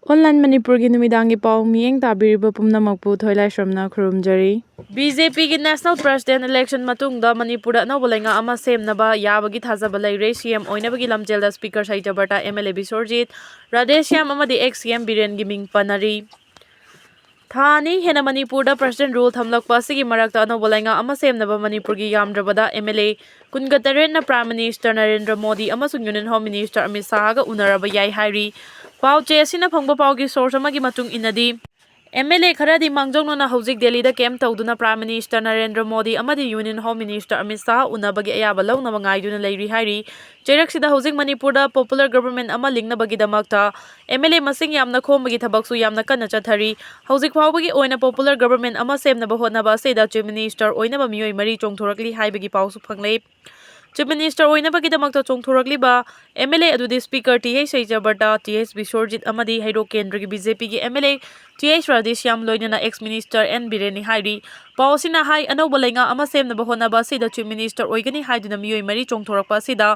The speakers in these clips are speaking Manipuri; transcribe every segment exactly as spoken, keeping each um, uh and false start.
ꯑꯣꯟꯂꯥꯏꯟ ꯃꯅꯤꯄꯨꯔꯒꯤ ꯅꯨꯃꯤꯗꯥꯡꯒꯤ ꯄꯥꯎ ꯃꯤꯠꯌꯦꯡ ꯇꯥꯕꯤꯔꯤꯕ ꯄꯨꯝꯅꯃꯛꯄꯨ ꯊꯣꯏꯂꯥꯏꯁ꯭ꯔꯝꯅ ꯈꯨꯔꯨꯝꯖꯔꯤ꯫ ꯕꯤ ꯖꯦ ꯄꯤꯒꯤ ꯅꯦꯁꯅꯦꯜ ꯄ꯭ꯔꯁꯤꯗꯦꯟ ꯏꯂꯦꯛꯁꯟ ꯃꯇꯨꯡꯗ ꯃꯅꯤꯄꯨꯔꯗ ꯑꯅꯧꯕ ꯂꯩꯉꯥꯛ ꯑꯃ ꯁꯦꯝꯅꯕ ꯌꯥꯕꯒꯤ ꯊꯥꯖꯕ ꯂꯩꯔꯦ꯫ ꯁꯤ ꯑꯦꯝ ꯑꯣꯏꯅꯕꯒꯤ ꯂꯝꯖꯦꯜꯗ speaker Satyabrata, M L A Biswajit, Radheshyam ꯑꯃꯗꯤ ꯑꯦꯛꯁ ꯁꯤ ꯑꯦꯝ ꯕꯤꯔꯦꯟꯒꯤ ꯃꯤꯡ ꯄꯟꯅꯔꯤ꯫ ꯊꯥ ꯑꯅꯤ ꯍꯦꯟꯅ ꯃꯅꯤꯄꯨꯔꯗ ꯄ꯭ꯔꯁꯤꯗꯦꯟ ꯔꯨꯜ ꯊꯝꯂꯛꯄ ꯑꯁꯤꯒꯤ ꯃꯔꯛꯇ ꯑꯅꯧꯕ ꯂꯩꯉꯥꯛ ꯑꯃ ꯁꯦꯝꯅꯕ ꯃꯅꯤꯄꯨꯔꯒꯤ ꯌꯥꯝꯗ꯭ꯔꯕꯗ ꯑꯦꯝ ꯑꯦꯜ ꯑꯦ ꯀꯨꯟꯒ ꯇꯔꯦꯠꯅ ꯄ꯭ꯔꯥꯏꯝ ꯃꯤꯅꯤꯁꯇꯔ ꯅꯔꯦꯟꯗ꯭ꯔ ꯃꯣꯗꯤ ꯑꯃꯁꯨꯡ ꯌꯨꯅꯤꯌꯟ ꯍꯣꯝ ꯃꯤꯅꯤꯁꯇꯔ ꯑꯃꯤꯠ ꯁꯥꯍꯒ ꯎꯅꯔꯕ ꯌꯥꯏ ꯍꯥꯏꯔꯤ꯫ ꯄꯥꯎ ꯆꯦ ꯑꯁꯤꯅ ꯐꯪꯕ ꯄꯥꯎꯒꯤ ꯁꯣꯔꯁ ꯑꯃꯒꯤ ꯃꯇꯨꯡ ꯏꯟꯅꯗꯤ, ꯑꯦꯝ ꯑꯦꯜ ꯑꯦ ꯈꯔꯗꯤ ꯃꯥꯡꯖꯧꯅꯅ ꯍꯧꯖꯤꯛ ꯗꯦꯜꯂꯤꯗ ꯀꯦꯝꯞ ꯇꯧꯗꯨꯅ ꯄ꯭ꯔꯥꯏꯝ ꯃꯤꯅꯤꯁꯇꯔ ꯅꯔꯦꯟꯗ꯭ꯔ ꯃꯣꯗꯤ ꯑꯃꯗꯤ union home minister Amit Shah ꯎꯅꯕꯒꯤ ꯑꯌꯥꯕ ꯂꯧꯅꯕ ꯉꯥꯏꯗꯨꯅ ꯂꯩꯔꯤ ꯍꯥꯏꯔꯤ꯫ ꯆꯩꯔꯛꯁꯤꯗ ꯍꯧꯖꯤꯛ ꯃꯅꯤꯄꯨꯔꯗ ꯄꯣꯄꯨꯂꯔ ꯒꯕꯔꯟꯃꯦꯟ ꯑꯃ ꯂꯤꯡꯅꯕꯒꯤꯗꯃꯛꯇ ꯑꯦꯝ ꯑꯦꯜ ꯑꯦ ꯃꯁꯤꯡ ꯌꯥꯝꯅ ꯈꯣꯝꯕꯒꯤ ꯊꯕꯛꯁꯨ ꯌꯥꯝꯅ ꯀꯟꯅ ꯆꯠꯊꯔꯤ꯫ ꯍꯧꯖꯤꯛ ꯐꯥꯎꯕꯒꯤ ꯑꯣꯏꯅ ꯄꯣꯄꯨꯂꯔ ꯒꯕꯔꯟꯃꯦꯟ ꯑꯃ ꯁꯦꯝꯅꯕ ꯍꯣꯠꯅꯕ ꯑꯁꯤꯗ ꯆꯤꯐ ꯃꯤꯅꯤꯁꯇꯔ ꯑꯣꯏꯅꯕ ꯃꯤꯑꯣꯏ ꯃꯔꯤ ꯆꯣꯡꯊꯣꯔꯛꯂꯤ ꯍꯥꯏꯕꯒꯤ ꯄꯥꯎꯁꯨ ꯐꯪꯂꯦ꯫ ꯆꯤꯐ ꯃꯤꯅꯤꯁꯇꯔ ꯑꯣꯏꯅꯕꯒꯤꯗꯃꯛꯇ ꯆꯣꯡꯊꯣꯔꯛꯂꯤꯕ ꯑꯦꯝ ꯑꯦꯜ ꯑꯦ ꯑꯗꯨꯗꯤ speaker T H Satyabrata, T H Biswajit ꯑꯃꯗꯤ ꯍꯩꯔꯣꯛ ꯀꯦꯟꯗ꯭ꯔꯒꯤ ꯕꯤ ꯖꯦ ꯄꯤꯒꯤ M L A T H Radheshyam ꯂꯣꯏꯅꯅ ꯑꯦꯛꯁ ꯃꯤꯅꯤꯁꯇꯔ ꯑꯦꯟ ꯕꯤꯔꯦꯟꯅꯤ ꯍꯥꯏꯔꯤ꯫ ꯄꯥꯎ ꯑꯁꯤꯅ ꯍꯥꯏ, ꯑꯅꯧꯕ ꯂꯩꯉꯥꯛ ꯑꯃ ꯁꯦꯝꯅꯕ ꯍꯣꯠꯅꯕ ꯑꯁꯤꯗ ꯆꯤꯐ ꯃꯤꯅꯤꯁꯇꯔ ꯑꯣꯏꯒꯅꯤ ꯍꯥꯏꯗꯨꯅ ꯃꯤꯑꯣꯏ ꯃꯔꯤ ꯆꯣꯡꯊꯣꯔꯛꯄ ꯑꯁꯤꯗ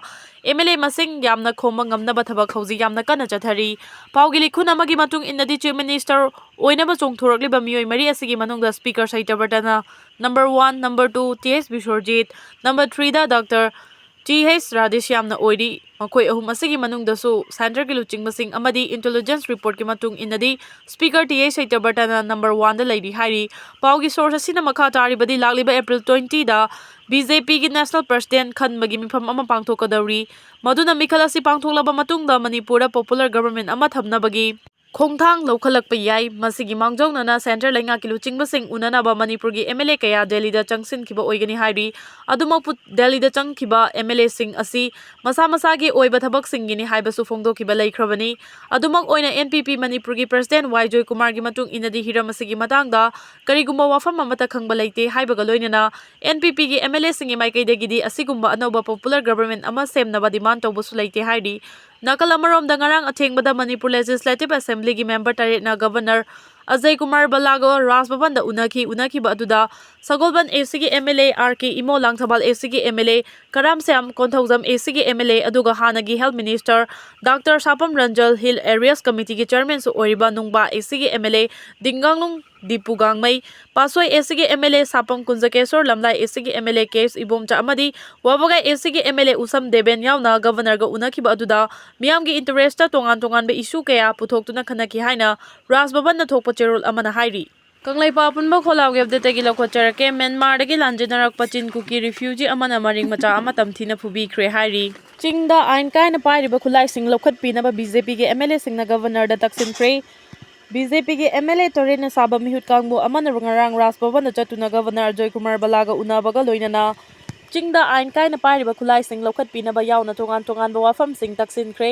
ꯑꯦꯝ ꯑꯦꯜ ꯑꯦ ꯃꯁꯤꯡ ꯌꯥꯝꯅ ꯈꯣꯝꯕ ꯉꯝꯅꯕ ꯊꯕꯛ ꯍꯧꯖꯤꯛ ꯌꯥꯝꯅ ꯀꯟꯅ ꯆꯠꯊꯔꯤ꯫ ꯄꯥꯎꯒꯤ ꯂꯤꯈꯨꯟ ꯑꯃꯒꯤ ꯃꯇꯨꯡ ꯏꯟꯅꯗꯤ, ꯆꯤꯐ ꯃꯤꯅꯤꯁꯇꯔ ꯑꯣꯏꯅꯕ ꯆꯣꯡꯊꯣꯔꯛꯂꯤꯕ ꯃꯤꯑꯣꯏ ꯃꯔꯤ ꯑꯁꯤꯒꯤ ꯃꯅꯨꯡꯗ ꯁ꯭ꯄꯤꯀꯔ ꯁꯩꯇꯕ꯭ꯔꯇꯅ number one, number two T H Biswajit, number ꯊ꯭ꯔꯤꯗ ꯗꯥꯛꯇꯔ ꯇꯤ ꯑꯩꯆ ꯔꯥꯙꯦꯁ꯭ꯌꯥꯝꯅ ꯑꯣꯏꯔꯤ꯫ ꯃꯈꯣꯏ ꯑꯍꯨꯝ ꯑꯁꯤꯒꯤ ꯃꯅꯨꯡꯗꯁꯨ ꯁꯦꯟꯇꯔꯒꯤ ꯂꯨꯆꯤꯡꯕꯁꯤꯡ ꯑꯃꯗꯤ ꯏꯟꯇꯦꯂꯤꯖꯦꯟꯁ ꯔꯤꯄꯣꯔꯠꯀꯤ ꯃꯇꯨꯡ ꯏꯟꯅꯗꯤ, ꯁ꯭ꯄꯤꯀꯔ ꯇꯤ ꯑꯩꯆ ꯁꯩꯇꯕ꯭ꯔꯇꯅ ꯅꯝꯕꯔ ꯋꯥꯟꯗ ꯂꯩꯔꯤ ꯍꯥꯏꯔꯤ꯫ ꯄꯥꯎꯒꯤ ꯁꯣꯔꯁ ꯑꯁꯤꯅ ꯃꯈꯥ ꯇꯥꯔꯤꯕꯗꯤ, ꯂꯥꯛꯂꯤꯕ ꯑꯦꯄ꯭ꯔꯤꯜ ꯇ꯭ꯋꯦꯟꯇꯤꯗ ꯕꯤ ꯖꯦ ꯄꯤꯒꯤ ꯅꯦꯁꯅꯦꯜ ꯄ꯭ꯔꯁꯤꯗꯦꯟ ꯈꯟꯕꯒꯤ ꯃꯤꯐꯝ ꯑꯃ ꯄꯥꯡꯊꯣꯛꯀꯗꯧꯔꯤ꯫ ꯃꯗꯨꯅ ꯃꯤꯈꯜ ꯑꯁꯤ ꯄꯥꯡꯊꯣꯛꯂꯕ ꯃꯇꯨꯡꯗ ꯃꯅꯤꯄꯨꯔꯗ ꯄꯣꯄꯨꯂꯔ ꯒꯕꯔꯟꯃꯦꯟ ꯑꯃ ꯊꯝꯅꯕꯒꯤ ꯈꯣꯡꯊꯥꯡ ꯂꯧꯈꯠꯂꯛꯄ ꯌꯥꯏ꯫ ꯃꯁꯤꯒꯤ ꯃꯥꯡꯖꯧꯅꯅ ꯁꯦꯟꯇꯔ ꯂꯩꯉꯥꯛꯀꯤ ꯂꯨꯆꯤꯡꯕꯁꯤꯡ ꯎꯅꯅꯕ ꯃꯅꯤꯄꯨꯔꯒꯤ ꯑꯦꯝ ꯑꯦꯜ ꯑꯦ ꯀꯌꯥ ꯗꯦꯜꯂꯤꯗ ꯆꯪꯁꯤꯟꯈꯤꯕ ꯑꯣꯏꯒꯅꯤ ꯍꯥꯏꯔꯤ꯫ ꯑꯗꯨꯃꯛꯄꯨ, ꯗꯦꯜꯂꯤꯗ ꯆꯪꯈꯤꯕ ꯑꯦꯝ ꯑꯦꯜ ꯑꯦꯁꯤꯡ ꯑꯁꯤ ꯃꯁꯥ ꯃꯁꯥꯒꯤ ꯑꯣꯏꯕ ꯊꯕꯛꯁꯤꯡꯒꯤꯅꯤ ꯍꯥꯏꯕꯁꯨ ꯐꯣꯡꯗꯣꯛꯈꯤꯕ ꯂꯩꯈ꯭ꯔꯕꯅꯤ꯫ ꯑꯗꯨꯃꯛ ꯑꯣꯏꯅ, ꯑꯦꯟ ꯄꯤ ꯄꯤ ꯃꯅꯤꯄꯨꯔꯒꯤ ꯄ꯭ꯔꯁꯤꯗꯦꯟ ꯋꯥꯏ ꯖꯣꯏꯀꯨꯃꯥꯔꯒꯤ ꯃꯇꯨꯡ ꯏꯟꯅꯗꯤ, ꯍꯤꯔꯝ ꯑꯁꯤꯒꯤ ꯃꯇꯥꯡꯗ ꯀꯔꯤꯒꯨꯝꯕ ꯋꯥꯐꯝ ꯑꯃꯠꯇ ꯈꯪꯕ ꯂꯩꯇꯦ ꯍꯥꯏꯕꯒ ꯂꯣꯏꯅꯅ, ꯑꯦꯟ ꯄꯤ ꯄꯤꯒꯤ ꯑꯦꯝ ꯑꯦꯜ ꯑꯦꯁꯤꯡꯒꯤ ꯃꯥꯏꯀꯩꯗꯒꯤꯗꯤ ꯑꯁꯤꯒꯨꯝꯕ ꯑꯅꯧꯕ ꯄꯣꯄꯨꯂꯔ ꯒꯕꯔꯟꯃꯦꯟ ꯑꯃ ꯁꯦꯝꯅꯕ ꯗꯤꯃꯥꯟ ꯇꯧꯕꯁꯨ ꯂꯩꯇꯦ ꯍꯥꯏꯔꯤ꯫ ꯅꯥꯀꯜ ꯑꯃꯔꯣꯝꯗ, ꯉꯔꯥꯡ ꯑꯊꯦꯡꯕꯗ ꯃꯅꯤꯄꯨꯔ ꯂꯦꯖꯤꯁꯂꯦꯇꯤꯚ ꯑꯦꯁꯦꯝꯕ꯭ꯂꯤꯒꯤ ꯃꯦꯝꯕꯔ ꯇꯔꯦꯠꯅ ꯒꯕꯔꯅꯔ ꯑꯖꯌ ꯀꯨꯃꯥꯔ ꯕꯂꯥꯒ ꯔꯥꯖ ꯚꯕꯟꯗ ꯎꯅꯈꯤ꯫ ꯎꯅꯈꯤꯕ ꯑꯗꯨꯗ ꯁꯒꯣꯜꯕꯟ ꯑꯦ ꯁꯤꯒꯤ M L A R K Imo, Langthabal A ꯁꯤꯒꯤ M L A Karam Shyam, Konthoujam A ꯁꯤꯒꯤ ꯑꯦꯝ ꯑꯦꯜ ꯑꯦ ꯑꯗꯨꯒ ꯍꯥꯟꯅꯒꯤ health minister doctor Sapam Ranjan, hill areas ꯀꯃꯤꯇꯤꯒꯤ ꯆꯤꯌꯔꯃꯦꯟꯁꯨ ꯑꯣꯏꯔꯤꯕ ꯅꯨꯡꯕꯥ ꯑꯦ ꯁꯤꯒꯤ ꯑꯦꯝ ꯑꯦꯜ ꯑꯦ ꯗꯤꯡꯒꯥꯡꯂꯨꯡ ꯗꯤꯄꯨ ꯒꯥꯡꯃꯩ, ꯄꯥꯠꯁꯣꯏ ꯑꯦ ꯁꯤꯒꯤ ꯑꯦꯝ ꯑꯦꯜ ꯑꯦ ꯁꯥꯄꯝ ꯀꯨꯟꯖꯀꯦꯁꯣꯔ, ꯂꯝꯂꯥꯏ ꯑꯦ ꯁꯤꯒꯤ M L A K S Ibomcha ꯑꯃꯗꯤ ꯋꯥꯕꯒꯥꯏ ꯑꯦ ꯁꯤꯒꯤ ꯑꯦꯝ ꯑꯦꯜ ꯑꯦ ꯎꯁꯝ ꯗꯦꯕꯦꯟ ꯌꯥꯎꯅ ꯒꯕꯔꯅꯔꯒ ꯎꯅꯈꯤꯕ ꯑꯗꯨꯗ ꯃꯤꯌꯥꯝꯒꯤ ꯏꯟꯇꯔꯦꯁꯇ ꯇꯣꯉꯥꯟ ꯇꯣꯉꯥꯟꯕ ꯏꯁꯨ ꯀꯌꯥ ꯄꯨꯊꯣꯛꯇꯨꯅ ꯈꯟꯅꯈꯤ ꯍꯥꯏꯅ ꯔꯥꯖ ꯚꯕꯟꯗ ꯊꯣꯛꯄ ꯆꯦꯔꯣꯜ ꯑꯃꯅ ꯍꯥꯏꯔꯤ꯫ ꯀꯪꯂꯩꯄꯥꯛ ꯑꯄꯨꯟꯕ ꯈꯣꯜꯂꯥꯎꯒꯤ ꯑꯞꯗꯦꯠꯇꯒꯤ ꯂꯧꯈꯠꯆꯔꯛꯀꯦ꯫ ꯃ꯭ꯌꯥꯟꯃꯥꯔꯗꯒꯤ ꯂꯥꯟꯖꯦꯟꯅꯔꯛꯄ ꯆꯤꯟ ꯀꯨꯀꯤ ꯔꯤꯐ꯭ꯌꯨꯖꯤ ꯑꯃꯅ ꯃꯔꯤꯡ ꯃꯆꯥ ꯑꯃ ꯇꯝꯊꯤꯅ ꯐꯨꯕꯤꯈ꯭ꯔꯦ ꯍꯥꯏꯔꯤ꯫ ꯆꯤꯡꯗ ꯑꯥꯏꯟ ꯀꯥꯏꯅ ꯄꯥꯏꯔꯤꯕ ꯈꯨꯠꯂꯥꯏꯁꯤꯡ ꯂꯧꯈꯠꯄꯤꯅꯕ ꯕꯤ ꯖꯦ ꯄꯤꯒꯤ ꯑꯦꯝ ꯑꯦꯜ ꯑꯦꯁꯤꯡꯅ ꯒꯕꯔꯅꯔꯗ ꯇꯛꯁꯤꯟꯈ꯭ꯔꯦ꯫ ꯕꯤ ꯖꯦ ꯄꯤꯒꯤ ꯑꯦꯝ ꯑꯦꯜ ꯑꯦ ꯇꯔꯦꯠꯅ ꯁꯥꯕ ꯃꯤꯍꯨꯠ ꯀꯥꯡꯕꯨ ꯑꯃꯅ ꯉꯔꯥꯡ ꯔꯥꯖ ꯚꯕꯟꯗ ꯆꯠꯇꯨꯅ ꯒꯕꯔꯅꯔ ꯑꯖꯣꯏ ꯀꯨꯃꯥꯔ ꯕꯂꯥꯒ ꯎꯅꯕꯒ ꯂꯣꯏꯅꯅ ꯆꯤꯡꯗ ꯑꯥꯏꯟ ꯀꯥꯏꯅ ꯄꯥꯏꯔꯤꯕ ꯈꯨꯠꯂꯥꯏꯁꯤꯡ ꯂꯧꯈꯠꯄꯤꯅꯕ ꯌꯥꯎꯅ ꯇꯣꯉꯥꯟ ꯇꯣꯉꯥꯟꯕ ꯋꯥꯐꯝꯁꯤꯡ ꯇꯛꯁꯤꯟꯈ꯭ꯔꯦ꯫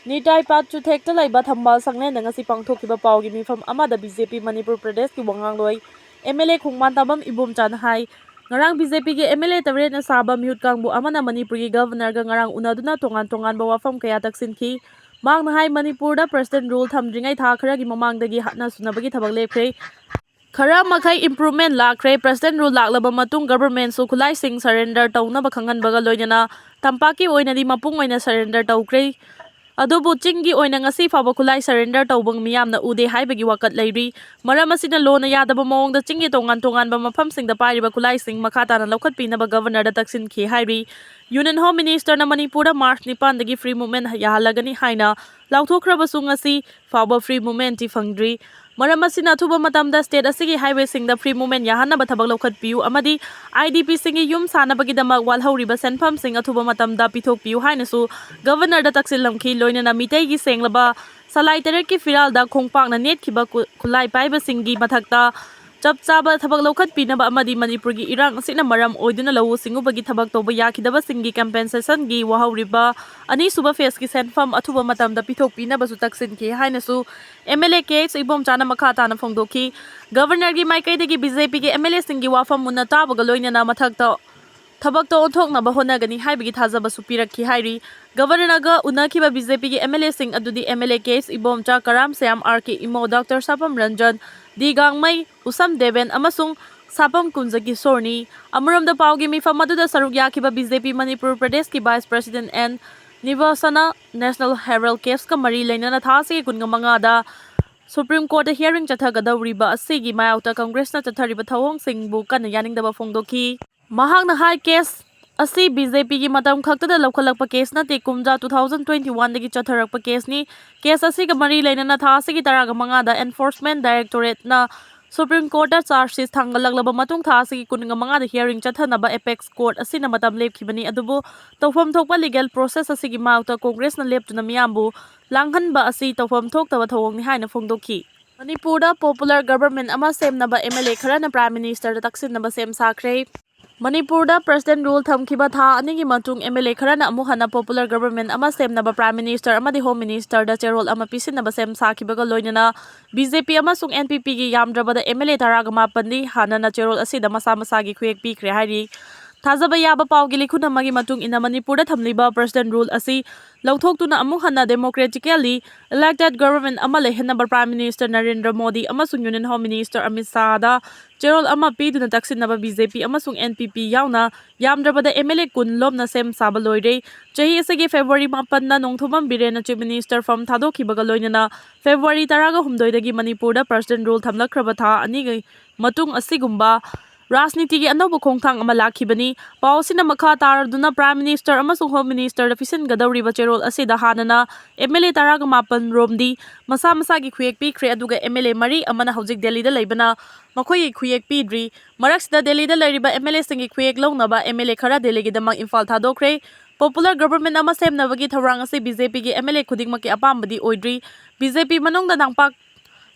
ꯅꯤꯇꯥꯏ ꯄꯥꯠ ꯆꯨꯊꯦꯛꯇ ꯂꯩꯕ ꯊꯝꯕꯥꯜ ꯁꯪꯂꯦꯟꯗ ꯉꯁꯤ ꯄꯥꯡꯊꯣꯛꯈꯤꯕ ꯄꯥꯎꯒꯤ ꯃꯤꯐꯝ ꯑꯃꯗ ꯕꯤ ꯖꯦ ꯄꯤ ꯃꯅꯤꯄꯨꯔ ꯄ꯭ꯔꯗꯦꯁꯀꯤ ꯋꯥꯉꯥꯡꯂꯣꯏ ꯑꯦꯝ ꯑꯦꯜ ꯑꯦ ꯈꯣꯡꯕꯥꯟ ꯇꯥꯕꯝ ꯏꯕꯣꯝꯆꯥꯅ ꯍꯥꯏ, ꯉꯔꯥꯡ ꯕꯤ ꯖꯦ ꯄꯤꯒꯤ ꯑꯦꯝ ꯑꯦꯜ ꯑꯦ ꯇꯔꯦꯠꯅ ꯁꯥꯕ ꯃꯤꯍꯨꯠ ꯀꯥꯡꯕꯨ ꯑꯃꯅ ꯃꯅꯤꯄꯨꯔꯒꯤ ꯒꯕꯔꯅꯔꯒ ꯉꯔꯥꯡ ꯎꯅꯗꯨꯅ ꯇꯣꯉꯥꯟ ꯇꯣꯉꯥꯟꯕ ꯋꯥꯐꯝ ꯀꯌꯥ ꯇꯛꯁꯤꯟꯈꯤ꯫ ꯃꯍꯥꯛꯅ ꯍꯥꯏ, ꯃꯅꯤꯄꯨꯔꯗ ꯄ꯭ꯔꯁꯤꯗꯦꯟ ꯔꯨꯜ ꯊꯝꯗ꯭ꯔꯤꯉꯩ ꯊꯥ ꯈꯔꯒꯤ ꯃꯃꯥꯡꯗꯒꯤ ꯍꯥꯠꯅ ꯁꯨꯅꯕꯒꯤ ꯊꯕꯛ ꯂꯦꯞꯈ꯭ꯔꯦ꯫ ꯈꯔ ꯃꯈꯩ ꯏꯝꯄ꯭ꯔꯨꯚꯃꯦꯟ ꯂꯥꯛꯈ꯭ꯔꯦ꯫ ꯄ꯭ꯔꯁꯤꯗꯦꯟ ꯔꯨꯜ ꯂꯥꯛꯂꯕ ꯃꯇꯨꯡ ꯒꯕꯔꯃꯦꯟꯁꯨ ꯈꯨꯠꯂꯥꯏꯁꯤꯡ ꯁꯔꯦꯟꯗꯔ ꯇꯧꯅꯕ ꯈꯪꯍꯟꯕꯒ ꯂꯣꯏꯅꯅ ꯇꯝꯄꯥꯛꯀꯤ ꯑꯣꯏꯅꯗꯤ ꯃꯄꯨꯡ ꯑꯣꯏꯅ ꯁꯔꯦꯟꯗꯔ ꯇꯧꯈ꯭ꯔꯦ꯫ ꯑꯗꯨꯕꯨ ꯆꯤꯡꯒꯤ ꯑꯣꯏꯅ ꯉꯁꯤ ꯐꯥꯎꯕ ꯈꯨꯠꯂꯥꯏ ꯁꯔꯦꯟꯗꯔ ꯇꯧꯕ ꯃꯤꯌꯥꯝꯅ ꯎꯗꯦ ꯍꯥꯏꯕꯒꯤ ꯋꯥꯀꯠ ꯂꯩꯔꯤ꯫ ꯃꯔꯝ ꯑꯁꯤꯅ ꯂꯣꯅ ꯌꯥꯗꯕ ꯃꯑꯣꯡꯗ ꯆꯤꯡꯒꯤ ꯇꯣꯉꯥꯟ ꯇꯣꯉꯥꯟꯕ ꯃꯐꯝꯁꯤꯡꯗ ꯄꯥꯏꯔꯤꯕ ꯈꯨꯠꯂꯥꯏꯁꯤꯡ ꯃꯈꯥ ꯇꯥꯅ ꯂꯧꯈꯠꯄꯤꯅꯕ ꯒꯕꯔꯅꯔꯗ ꯇꯛꯁꯤꯟꯈꯤ ꯍꯥꯏꯔꯤ꯫ ꯌꯨꯅꯤꯌꯟ ꯍꯣꯝ ꯃꯤꯅꯤꯁꯇꯔꯅ ꯃꯅꯤꯄꯨꯔꯗ ꯃꯥꯔꯆ ꯅꯤꯄꯥꯟꯗꯒꯤ ꯐ꯭ꯔꯤ ꯃꯨꯚꯃꯦꯟ ꯌꯥꯍꯜꯂꯒꯅꯤ ꯍꯥꯏꯅ ꯂꯥꯎꯊꯣꯛꯈ꯭ꯔꯕꯁꯨ ꯉꯁꯤ ꯐꯥꯎꯕ ꯐ꯭ꯔꯤ ꯃꯨꯚꯃꯦꯟꯇꯤ ꯐꯪꯗ꯭ꯔꯤ꯫ ꯃꯔꯝ ꯑꯁꯤꯅ ꯑꯊꯨꯕ ꯃꯇꯝꯗ ꯁ꯭ꯇꯦꯠ ꯑꯁꯤꯒꯤ ꯍꯥꯏꯋꯦꯁꯤꯡꯗ ꯐ꯭ꯔꯤ ꯃꯨꯚꯃꯦꯟ ꯌꯥꯍꯟꯅꯕ ꯊꯕꯛ ꯂꯧꯈꯠꯄꯤꯌꯨ ꯑꯃꯗꯤ ꯑꯥꯏ ꯗꯤ ꯄꯤꯁꯤꯡꯒꯤ ꯌꯨꯝ ꯁꯥꯅꯕꯒꯤꯗꯃꯛ ꯋꯥꯠꯍꯧꯔꯤꯕ ꯁꯦꯟꯐꯝꯁꯤꯡ ꯑꯊꯨꯕ ꯃꯇꯝꯗ ꯄꯤꯊꯣꯛꯄꯤꯌꯨ ꯍꯥꯏꯅꯁꯨ ꯒꯕꯔꯅꯔꯗ ꯇꯛꯁꯤꯜꯂꯝꯈꯤ꯫ ꯂꯣꯏꯅꯅ ꯃꯤꯇꯩꯒꯤ ꯁꯦꯡꯂꯕ ꯁꯂꯥꯏ ꯇꯔꯦꯠꯀꯤ ꯐꯤꯔꯥꯜꯗ ꯈꯣꯡꯄꯥꯛꯅ ꯅꯦꯠꯈꯤꯕ ꯈꯨ-, ꯈꯨꯠꯂꯥꯏ ꯄꯥꯏꯕꯁꯤꯡꯒꯤ ꯃꯊꯛꯇ ꯆꯞ ꯆꯥꯕ ꯊꯕꯛ ꯂꯧꯈꯠꯄꯤꯅꯕ ꯑꯃꯗꯤ ꯃꯅꯤꯄꯨꯔꯒꯤ ꯏꯔꯥꯡ ꯑꯁꯤꯅ ꯃꯔꯝ ꯑꯣꯏꯗꯨꯅ ꯂꯧꯎ ꯁꯤꯡꯎꯕꯒꯤ ꯊꯕꯛ ꯇꯧꯕ ꯌꯥꯈꯤꯗꯕꯁꯤꯡꯒꯤ ꯀꯝꯄꯦꯟꯁꯦꯁꯟꯒꯤ ꯋꯥꯍꯧꯔꯤꯕ ꯑꯅꯤꯁꯨꯕ ꯐꯦꯁꯀꯤ ꯁꯦꯟꯐꯝ ꯑꯊꯨꯕ ꯃꯇꯝꯗ ꯄꯤꯊꯣꯛꯄꯤꯅꯕꯁꯨ ꯇꯛꯁꯤꯟꯈꯤ ꯍꯥꯏꯅꯁꯨ M L A K H ꯏꯕꯣꯝꯆꯥꯅ ꯃꯈꯥ ꯇꯥꯅ ꯐꯣꯡꯗꯣꯛꯈꯤ꯫ ꯒꯕꯔꯅꯔꯒꯤ ꯃꯥꯏꯀꯩꯗꯒꯤ ꯕꯤ ꯖꯦ ꯄꯤꯒꯤ ꯑꯦꯝ ꯑꯦꯜ ꯑꯦꯁꯤꯡꯒꯤ ꯋꯥꯐꯝ ꯃꯨꯟꯅ ꯇꯥꯕꯒ ꯂꯣꯏꯅꯅ ꯃꯊꯛꯇ ꯊꯕꯛꯇ ꯑꯣꯟꯊꯣꯛꯅꯕ ꯍꯣꯠꯅꯒꯅꯤ ꯍꯥꯏꯕꯒꯤ ꯊꯥꯖꯕꯁꯨ ꯄꯤꯔꯛꯈꯤ ꯍꯥꯏꯔꯤ꯫ ꯒꯕꯔꯅꯔꯒ ꯎꯅꯈꯤꯕ ꯕꯤ ꯖꯦ ꯄꯤꯒꯤ ꯑꯦꯝ ꯑꯦꯜ ꯑꯦꯁꯤꯡ ꯑꯗꯨꯗꯤ M L A K S Ibomcha, Karam Shyam, R K Imo, doctor Sapam Ranjan, D Gangmei, Usham Deben ꯑꯃꯁꯨꯡ ꯁꯥꯄꯝ ꯀꯨꯟꯖ ꯀꯤꯁꯣꯔꯅꯤ꯫ ꯑꯃꯔꯣꯝꯗ, ꯄꯥꯎꯒꯤ ꯃꯤꯐꯝ ꯑꯗꯨꯗ ꯁꯔꯨꯛ ꯌꯥꯈꯤꯕ ꯕꯤ ꯖꯦ ꯄꯤ ꯃꯅꯤꯄꯨꯔ ꯄ꯭ꯔꯗꯦꯁꯀꯤ ꯚꯥꯏꯁ ꯄ꯭ꯔꯁꯤꯗꯦꯟꯠ ꯑꯦꯟ ꯅꯤꯕꯥꯁꯅ ꯅꯦꯁꯅꯦꯜ ꯍꯦꯔꯜ ꯀꯦꯁꯀ ꯃꯔꯤ ꯂꯩꯅꯅ ꯊꯥ ꯑꯁꯤꯒꯤ ꯀꯨꯟꯃꯉꯥꯗ ꯁꯨꯄ꯭ꯔꯤꯝ ꯀꯣꯔꯠꯇ ꯍꯤꯌꯥꯔꯤꯡ ꯆꯠꯊꯒꯗꯧꯔꯤꯕ ꯑꯁꯤꯒꯤ ꯃꯥꯌꯣꯛꯇ ꯀꯪꯒ꯭ꯔꯦꯁꯅ ꯆꯠꯊꯔꯤꯕ ꯊꯧꯑꯣꯡꯁꯤꯡꯕꯨ ꯀꯟꯅ ꯌꯥꯅꯤꯡꯗꯕ ꯐꯣꯡꯗꯣꯛꯈꯤ꯫ ꯃꯍꯥꯛꯅ ꯍꯥꯏ, ꯀꯦꯁ ꯑꯁꯤ ꯕꯤ ꯖꯦ ꯄꯤꯒꯤ ꯃꯇꯝ ꯈꯛꯇꯗ ꯂꯧꯈꯠꯂꯛꯄ ꯀꯦꯁ ꯅꯠꯇꯦ, ꯀꯨꯝꯖꯥ two thousand twenty one ꯗꯒꯤ ꯆꯠꯊꯔꯛꯄ ꯀꯦꯁꯅꯤ꯫ ꯀꯦꯁ ꯑꯁꯤꯒ ꯃꯔꯤ ꯂꯩꯅꯅ ꯊꯥ ꯑꯁꯤꯒꯤ ꯇꯔꯥꯒ ꯃꯉꯥꯗ ꯑꯦꯟꯐꯣꯔꯁꯃꯦꯟꯠ ꯗꯥꯏꯔꯦꯛꯇꯣꯔꯦꯠꯅ ꯁꯨꯄ꯭ꯔꯤꯝ ꯀꯣꯔꯠꯇ ꯆꯥꯔꯖ ꯁꯤꯠ ꯊꯥꯡꯒꯠꯂꯛꯂꯕ ꯃꯇꯨꯡ ꯊꯥ ꯑꯁꯤꯒꯤ ꯀꯨꯟꯃꯉꯥꯗ ꯍꯤꯌꯥꯔꯤꯡ ꯆꯠꯊꯅꯕ ꯑꯦꯄꯦꯛꯁ ꯀꯣꯔꯠ ꯑꯁꯤꯅ ꯃꯇꯝ ꯂꯦꯞꯈꯤꯕꯅꯤ꯫ ꯑꯗꯨꯕꯨ ꯇꯧꯐꯝ ꯊꯣꯛꯄ ꯂꯤꯒꯦꯜ ꯄ꯭ꯔꯣꯁꯦꯁ ꯑꯁꯤꯒꯤ ꯃꯥꯌꯣꯛꯇ ꯀꯣꯡꯒ꯭ꯔꯦꯁꯅ ꯂꯦꯞꯇꯨꯅ ꯃꯤꯌꯥꯝꯕꯨ ꯂꯥꯡꯍꯟꯕ ꯑꯁꯤ ꯇꯧꯐꯝ ꯊꯣꯛꯇꯕ ꯊꯧꯑꯣꯡꯅꯤ ꯍꯥꯏꯅ ꯐꯣꯡꯗꯣꯛꯈꯤ꯫ ꯃꯅꯤꯄꯨꯔꯗ ꯄꯣꯄꯨꯂꯔ ꯒꯕꯔꯃꯦꯟꯠ ꯑꯃ ꯁꯦꯝꯅꯕ ꯑꯦꯝ ꯑꯦꯜ ꯑꯦ ꯈꯔꯅ ꯄ꯭ꯔꯥꯏꯝ ꯃꯤꯅꯤꯁꯇꯔꯗ ꯇꯛꯁꯤꯟꯅꯕ ꯁꯦꯝ ꯁꯥꯈ꯭ꯔꯦ꯫ ꯃꯅꯤꯄꯨꯔꯗ ꯄ꯭ꯔꯁꯤꯗꯦꯟꯠ ꯔꯨꯜ ꯊꯝꯈꯤꯕ ꯊꯥ ꯑꯅꯤꯒꯤ ꯃꯇꯨꯡ ꯑꯦꯝ ꯑꯦꯜ ꯑꯦ ꯈꯔꯅ ꯑꯃꯨꯛ ꯍꯟꯅ ꯄꯣꯄꯨꯂꯔ ꯒꯕꯔꯃꯦꯟꯠ ꯑꯃ ꯁꯦꯝꯅꯕ ꯄ꯭ꯔꯥꯏꯝ ꯃꯤꯅꯤꯁꯇꯔ ꯑꯃꯗꯤ ꯍꯣꯝ ꯃꯤꯅꯤꯁꯇꯔꯗ ꯆꯦꯔꯣꯜ ꯑꯃ ꯄꯤꯁꯤꯟꯅꯕ ꯁꯦꯝ ꯁꯥꯈꯤꯕꯒ ꯂꯣꯏꯅꯅ ꯕꯤ ꯖꯦ ꯄꯤ ꯑꯃꯁꯨꯡ ꯑꯦꯟ ꯄꯤ ꯄꯤꯒꯤ ꯌꯥꯝꯗ꯭ꯔꯕꯗ ꯑꯦꯝ ꯑꯦꯜ ꯑꯦ ꯇꯔꯥꯒ ꯃꯥꯄꯟꯗꯤ ꯍꯥꯟꯅꯅ ꯆꯦꯔꯣꯜ ꯑꯁꯤꯗ ꯃꯁꯥ ꯃꯁꯥꯒꯤ ꯈꯨꯌꯦꯛ ꯄꯤꯈ꯭ꯔꯦ ꯍꯥꯏꯔꯤ꯫ ꯊꯥꯖꯕ ꯌꯥꯕ ꯄꯥꯎꯒꯤ ꯂꯤꯈꯨꯟ ꯑꯃꯒꯤ ꯃꯇꯨꯡ ꯏꯟꯅ ꯃꯅꯤꯄꯨꯔꯗ ꯊꯝꯂꯤꯕ ꯄ꯭ꯔꯁꯤꯗꯦꯟꯠ ꯔꯨꯜ ꯑꯁꯤ ꯂꯧꯊꯣꯛꯇꯨꯅ ꯑꯃꯨꯛ ꯍꯟꯅ ꯗꯦꯃꯣꯀ꯭ꯔꯦꯇꯤꯀꯦꯜꯂꯤ ꯏꯂꯦꯛꯇꯦꯗ ꯒꯕꯔꯃꯦꯟꯠ ꯑꯃ ꯂꯩꯍꯟꯅꯕ ꯄ꯭ꯔꯥꯏꯝ ꯃꯤꯅꯤꯁꯇꯔ ꯅꯔꯦꯟꯗ꯭ꯔ ꯃꯣꯗꯤ ꯑꯃꯁꯨꯡ ꯌꯨꯅꯤꯌꯟ ꯍꯣꯝ ꯃꯤꯅꯤꯁꯇꯔ ꯑꯃꯤꯠ ꯁꯥꯍꯗ ꯆꯦꯔꯣꯜ ꯑꯃ ꯄꯤꯗꯨꯅ ꯇꯛꯁꯤꯟꯅꯕ ꯕꯤ ꯖꯦ ꯄꯤ ꯑꯃꯁꯨꯡ ꯑꯦꯟ ꯄꯤ ꯄꯤ ꯌꯥꯎꯅ ꯌꯥꯝꯗ꯭ꯔꯕꯗ ꯑꯦꯝ ꯑꯦꯜ ꯑꯦ ꯀꯨꯟ ꯂꯣꯝꯅ ꯁꯦꯝ ꯁꯥꯕ ꯂꯣꯏꯔꯦ꯫ ꯆꯍꯤ ꯑꯁꯤꯒꯤ ꯐꯦꯕ꯭ꯔꯨꯋꯥꯔꯤ ꯃꯥꯄꯟꯗ ꯅꯣꯡꯊꯣꯝꯕꯝ ꯕꯤꯔꯦꯟꯅ ꯆꯤꯐ ꯃꯤꯅꯤꯁꯇꯔ ꯐꯝ ꯊꯥꯗꯣꯛꯈꯤꯕꯒ ꯂꯣꯏꯅꯅ ꯐꯦꯕ꯭ꯔꯨꯋꯥꯔꯤ ꯇꯔꯥꯒ ꯍꯨꯝꯗꯣꯏꯗꯒꯤ ꯃꯅꯤꯄꯨꯔꯗ ꯄ꯭ꯔꯁꯤꯗꯦꯟꯠ ꯔꯨꯜ ꯊꯝꯂꯛꯈ꯭ꯔꯕ ꯊꯥ ꯑꯅꯤꯒꯤ ꯃꯇꯨꯡ ꯑꯁꯤꯒꯨꯝꯕ ꯔꯥꯖꯅꯤꯇꯤꯒꯤ ꯑꯅꯧꯕ ꯈꯣꯡꯊꯥꯡ ꯑꯃ ꯂꯥꯛꯈꯤꯕꯅꯤ꯫ ꯄꯥꯎ ꯑꯁꯤꯅ ꯃꯈꯥ ꯇꯥꯔꯗꯨꯅ ꯄ꯭ꯔꯥꯏꯝ ꯃꯤꯅꯤꯁꯇꯔ ꯑꯃꯁꯨꯡ ꯍꯣꯝ ꯃꯤꯅꯤꯁꯇꯔꯗ ꯄꯤꯁꯤꯟꯒꯗꯧꯔꯤꯕ ꯆꯦꯔꯣꯜ ꯑꯁꯤꯗ ꯍꯥꯟꯅꯅ ꯑꯦꯝ ꯑꯦꯜ ꯑꯦ ꯇꯔꯥꯒ ꯃꯥꯄꯟ ꯔꯣꯝꯗꯤ ꯃꯁꯥ ꯃꯁꯥꯒꯤ ꯈꯨꯌꯦꯛ ꯄꯤꯈ꯭ꯔꯦ, ꯑꯗꯨꯒ ꯑꯦꯝ ꯑꯦꯜ ꯑꯦ ꯃꯔꯤ ꯑꯃꯅ ꯍꯧꯖꯤꯛ ꯗꯦꯜꯂꯤꯗ ꯂꯩꯕꯅ ꯃꯈꯣꯏꯒꯤ ꯈꯨꯌꯦꯛ ꯄꯤꯗ꯭ꯔꯤ꯫ ꯃꯔꯛꯁꯤꯗ ꯗꯦꯜꯂꯤꯗ ꯂꯩꯔꯤꯕ ꯑꯦꯝ ꯑꯦꯜ ꯑꯦꯁꯤꯡꯒꯤ ꯈꯨꯌꯦꯛ ꯂꯧꯅꯕ ꯑꯦꯝ ꯑꯦꯜ ꯑꯦ ꯈꯔ ꯗꯦꯜꯂꯤꯒꯤꯗꯃꯛ ꯏꯝꯐꯥꯜ ꯊꯥꯗꯣꯛꯈ꯭ꯔꯦ꯫ ꯄꯣꯄꯨꯂꯔ ꯒꯕꯔꯃꯦꯟꯠ ꯑꯃ ꯁꯦꯝꯅꯕꯒꯤ ꯊꯧꯔꯥꯡ ꯑꯁꯤ ꯕꯤ ꯖꯦ ꯄꯤꯒꯤ ꯑꯦꯝ ꯑꯦꯜ ꯑꯦ ꯈꯨꯗꯤꯡꯃꯛꯀꯤ ꯑꯄꯥꯝꯕꯗꯤ ꯑꯣꯏꯗ꯭ꯔꯤ꯫ ꯕꯤ ꯖꯦ ꯄꯤ ꯃꯅꯨꯡꯗ ꯅꯥꯡꯄꯥꯛ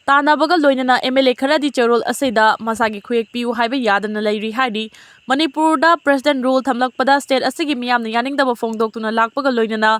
ꯇꯥꯟꯅꯕꯒ ꯂꯣꯏꯅꯅ ꯑꯦꯝ ꯑꯦꯜ ꯑꯦ ꯈꯔꯗꯤ ꯆꯦꯔꯣꯜ ꯑꯁꯤꯗ ꯃꯁꯥꯒꯤ ꯈꯨꯌꯦꯛ ꯄꯤꯌꯨ ꯍꯥꯏꯕ ꯌꯥꯗꯅ ꯂꯩꯔꯤ ꯍꯥꯏꯔꯤ꯫ ꯃꯅꯤꯄꯨꯔꯗ ꯄ꯭ꯔꯁꯤꯗꯦꯟꯠ ꯔꯨꯜ ꯊꯝꯂꯛꯄꯗ ꯁ꯭ꯇꯦꯠ ꯑꯁꯤꯒꯤ ꯃꯤꯌꯥꯝꯅ ꯌꯥꯅꯤꯡꯗꯕ ꯐꯣꯡꯗꯣꯛꯇꯨꯅ ꯂꯥꯛꯄꯒ ꯂꯣꯏꯅꯅ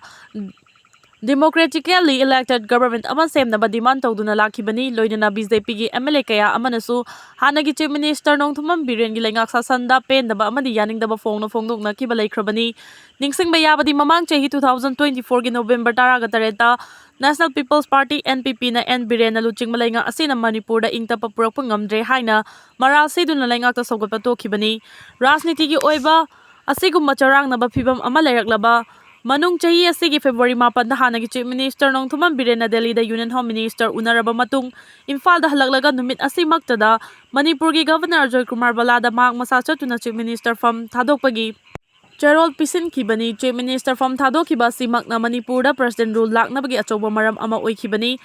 democratically elected government ꯑꯃ ꯁꯦꯝꯅꯕ demand ꯇꯧꯗꯨꯅ ꯂꯥꯛꯈꯤꯕꯅꯤ꯫ ꯂꯣꯏꯅꯅ BJPꯒꯤ MLA ꯀꯌꯥ ꯑꯃꯅꯁꯨ ꯍꯥꯟꯅꯒꯤ Chief Minister ꯅꯣꯡꯊꯣꯝꯕꯝ ꯕꯤꯔꯦꯟꯒꯤ ꯂꯩꯉꯥꯛ ꯁꯥꯁꯟꯗ ꯄꯦꯟꯗꯕ ꯑꯃꯗꯤ ꯌꯥꯅꯤꯡꯗꯕ ꯐꯣꯡꯅ ꯐꯣꯡꯗꯣꯛꯅꯈꯤꯕ ꯂꯩꯈ꯭ꯔꯕꯅꯤ꯫ ꯅꯤꯡꯁꯤꯡꯕ ꯌꯥꯕꯗꯤ, ꯃꯃꯥꯡ ꯆꯍꯤ two thousand twenty fourꯒꯤ November ꯇꯔꯥꯒ ꯇꯔꯦꯠꯇ National People's Party, NPPꯅ N ꯕꯤꯔꯦꯟꯅ ꯂꯨꯆꯤꯡꯕ ꯂꯩꯉꯥꯛ ꯑꯁꯤꯅ ꯃꯅꯤꯄꯨꯔꯗ ꯏꯪ ꯇꯞꯄ ꯄꯨꯔꯛꯄ ꯉꯝꯗ꯭ꯔꯦ ꯍꯥꯏꯅ ꯃꯔꯥꯜ ꯁꯤꯗꯨꯅ ꯂꯩꯉꯥꯛꯇ ꯁꯧꯒꯠꯄ ꯇꯣꯛꯈꯤꯕꯅꯤ꯫ ꯔꯥꯖꯅꯤꯇꯤꯒꯤ ꯑꯣꯏꯕ ꯑꯁꯤꯒꯨꯝꯕ ꯆꯔꯥꯡꯅꯕ ꯐꯤꯕꯝ ꯑꯃ ꯂꯩꯔꯛꯂꯕ ꯃꯅꯨꯡ ꯆꯍꯤ ꯑꯁꯤꯒꯤ February ꯃꯥꯄꯟꯗ ꯍꯥꯟꯅꯒꯤ Chief Minister ꯅꯣꯡꯊꯣꯝꯕꯝ ꯕꯤꯔꯦꯟꯅ ꯗꯦꯜꯂꯤꯗ Union Home Minister ꯎꯅꯔꯕ ꯃꯇꯨꯡ ꯏꯝꯐꯥꯜꯗ ꯍꯜꯂꯛꯂꯒ ꯅꯨꯃꯤꯠ ꯑꯁꯤꯃꯛꯇꯗ ꯃꯅꯤꯄꯨꯔꯒꯤ Governor ꯑꯖꯣꯏ ꯀꯨꯃꯥꯔ ꯕꯂꯥꯗ ꯃꯍꯥꯛ ꯃꯁꯥ ꯆꯠꯇꯨꯅ Chief Minister form ꯊꯥꯗꯣꯛꯄꯒꯤ ꯆꯦꯔꯣꯜ ꯄꯤꯁꯤꯟꯈꯤꯕꯅꯤ꯫ Chief Minister form ꯊꯥꯗꯣꯛꯈꯤꯕ ꯑꯁꯤꯃꯛꯅ ꯃꯅꯤꯄꯨꯔꯗ President rule ꯂꯥꯛꯅꯕꯒꯤ ꯑꯆꯧꯕ ꯃꯔꯝ ꯑꯃ ꯑꯣꯏꯈꯤꯕꯅꯤ꯫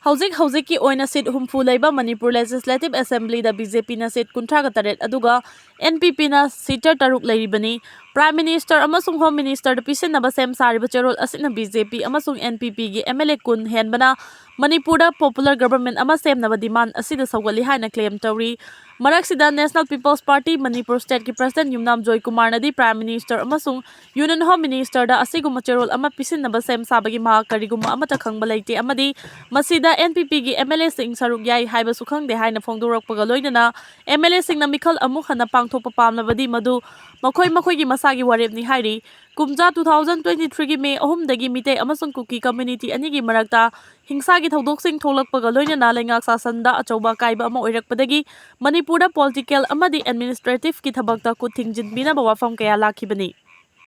ꯍꯧꯖꯤꯛ ꯍꯧꯖꯤꯛꯀꯤ ꯑꯣꯏꯅ seat ꯍꯨꯝꯐꯨ ꯂꯩꯕ ꯃꯅꯤꯄꯨꯔ Legislative Assemblyꯗ BJPꯅ seat ꯀꯨꯟꯊ꯭ꯔꯥꯒ ꯇꯔꯦꯠ ꯑꯗꯨꯒ NPPꯅ seat ꯇꯔꯨꯛ ꯂꯩꯔꯤꯕꯅꯤ꯫ Prime Minister ꯑꯃꯁꯨꯡ Home Ministerꯗ ꯄꯤꯁꯤꯟꯅꯕ ꯁꯦꯝ ꯁꯥꯔꯤꯕ ꯆꯦꯔꯣꯜ ꯑꯁꯤꯅ BJP ꯑꯃꯁꯨꯡ NPPꯒꯤ MLA ꯀꯨꯟ ꯍꯦꯟꯕꯅ ꯃꯅꯤꯄꯨꯔꯗ popular government ꯑꯃ ꯁꯦꯝꯅꯕ demand ꯑꯁꯤꯗ ꯁꯧꯒꯠꯂꯤ ꯍꯥꯏꯅ claim ꯇꯧꯔꯤ꯫ ꯃꯔꯛꯁꯤꯗ National People's Party Manipur stateꯀꯤ President ꯌꯨꯝꯅꯥꯝ ꯖꯣꯏ ꯀꯨꯃꯥꯔꯅꯗꯤ Prime Minister ꯑꯃꯁꯨꯡ Union Home Ministerꯗ ꯑꯁꯤꯒꯨꯝꯕ ꯆꯦꯔꯣꯜ ꯑꯃ ꯄꯤꯁꯤꯟꯅꯕ ꯁꯦꯝ ꯁꯥꯕꯒꯤ ꯃꯍꯥꯛ ꯀꯔꯤꯒꯨꯝꯕ ꯑꯃꯠꯇ ꯈꯪꯕ ꯂꯩꯇꯦ ꯑꯃꯗꯤ ꯃꯁꯤꯗ NPPꯒꯤ MLAꯁꯤꯡ ꯁꯔꯨꯛ ꯌꯥꯏ ꯍꯥꯏꯕꯁꯨ ꯈꯪꯗꯦ ꯍꯥꯏꯅ ꯐꯣꯡꯗꯣꯔꯛꯄꯒ ꯂꯣꯏꯅꯅ MLAꯁꯤꯡꯅ ꯃꯤꯈꯜ ꯑꯃꯨꯛ ꯍꯟꯅ ꯄꯥꯡꯊꯣꯛꯄ ꯄꯥꯝꯂꯕꯗꯤ ꯃꯗꯨ ꯃꯈꯣꯏ ꯃꯈꯣꯏꯒꯤ ꯃꯁꯥꯒꯤ ꯋꯥꯔꯦꯞꯅꯤ ꯍꯥꯏꯔꯤ꯫ ꯀꯨꯝꯖꯥ two thousand twenty threeꯒꯤ May ꯑꯍꯨꯝꯗꯒꯤ ꯃꯤꯇꯩ ꯑꯃꯁꯨꯡ ꯀꯨꯀꯤ community ꯑꯅꯤꯒꯤ ꯃꯔꯛꯇ ꯍꯤꯡꯁꯥꯒꯤ ꯊꯧꯗꯣꯛꯁꯤꯡ ꯊꯣꯛꯂꯛꯄꯒ ꯂꯣꯏꯅꯅ ꯂꯩꯉꯥꯛ ꯁꯥꯁꯟꯗ ꯑꯆꯧꯕ ꯑꯀꯥꯏꯕ ꯑꯃ ꯑꯣꯏꯔꯛꯄꯗꯒꯤ ꯃꯅꯤꯄꯨꯔꯗ political ꯑꯃꯗꯤ administrativeꯀꯤ ꯊꯕꯛꯇ ꯈꯨꯠ ꯊꯤꯡꯖꯤꯟꯕꯤꯅꯕ ꯋꯥꯐꯝ ꯀꯌꯥ ꯂꯥꯛꯈꯤꯕꯅꯤ꯫